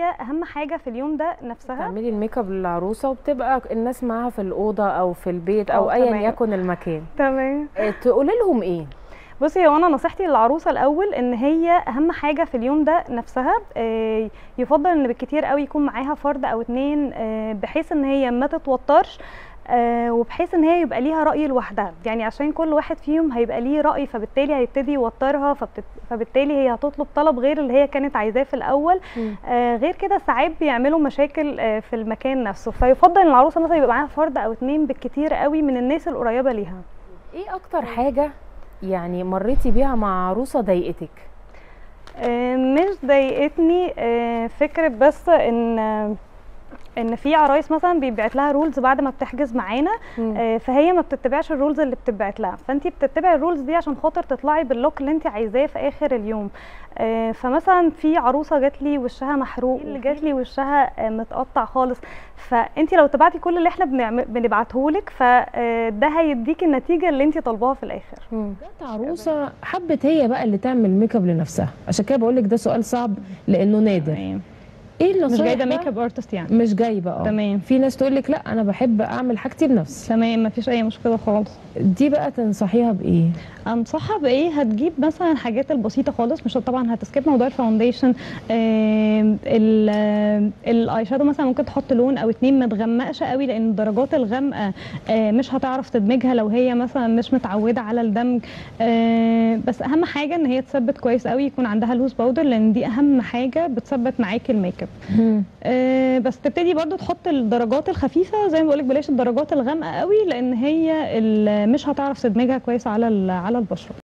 اهم حاجة في اليوم ده نفسها. تعملي الميك اب للعروسه وبتبقى الناس معاها في الاوضة او في البيت او ايا يكن المكان. تمام. تقولي لهم ايه؟ بصي، هو انا نصيحتي للعروسه الاول ان هي اهم حاجة في اليوم ده نفسها، يفضل ان بالكتير قوي يكون معاها فرد او اتنين، بحيث ان هي ما تتوترش، وبحيث ان هي يبقى ليها راي لوحدها، يعني عشان كل واحد فيهم هيبقى ليه راي، فبالتالي هيبتدي يوترها، فبالتالي هي هتطلب طلب غير اللي هي كانت عايزاه في الاول. غير كده ساعات بيعملوا مشاكل في المكان نفسه، فيفضل ان العروسة مثلا يبقى معاها فرد او اتنين بالكتير قوي من الناس القريبة ليها. ايه اكتر حاجة يعني مريتي بيها مع عروسه ضايقتك؟ مش ضايقتني، فكرة بس ان في عرايس مثلا بيبعت لها rules بعد ما بتحجز معانا، فهي ما بتتبعش ال rules اللي بتبعت لها، فانت بتتبعي ال rules دي عشان خاطر تطلعي بال look اللي انت عايزاه في اخر اليوم. فمثلا في عروسه جات لي وشها محروق، اللي جات لي وشها متقطع خالص، فانت لو تبعتي كل اللي احنا بنبعته لك فده هيديكي النتيجة اللي انت طالباها في الاخر. جت عروسه حبت هي بقى اللي تعمل ميك اب لنفسها، عشان كده بقول لك ده سؤال صعب لانه نادر. ايه النصايح؟ مش جايبه makeup artist يعني؟ مش جايبه. تمام. في ناس تقول لك لا انا بحب اعمل حاجتي بنفسي. تمام، مفيش اي مشكلة خالص. دي بقى تنصحيها بايه؟ انصحها بايه؟ هتجيب مثلا الحاجات البسيطة خالص، مش طبعا هت skip موضوع ال foundation، ال eye shadow مثلا ممكن تحط لون او اتنين، ما تغمقش قوي لان الدرجات الغامقه مش هتعرف تدمجها لو هي مثلا مش متعوده على الدمج. بس اهم حاجة ان هي تثبت كويس قوي، يكون عندها loose powder لان دي اهم حاجة بتثبت معاكي الميك اب. بس تبتدي برضو تحط الدرجات الخفيفة زي ما بقولك، بلاش الدرجات الغامقه قوي لان هي مش هتعرف تدمجها كويس على البشرة.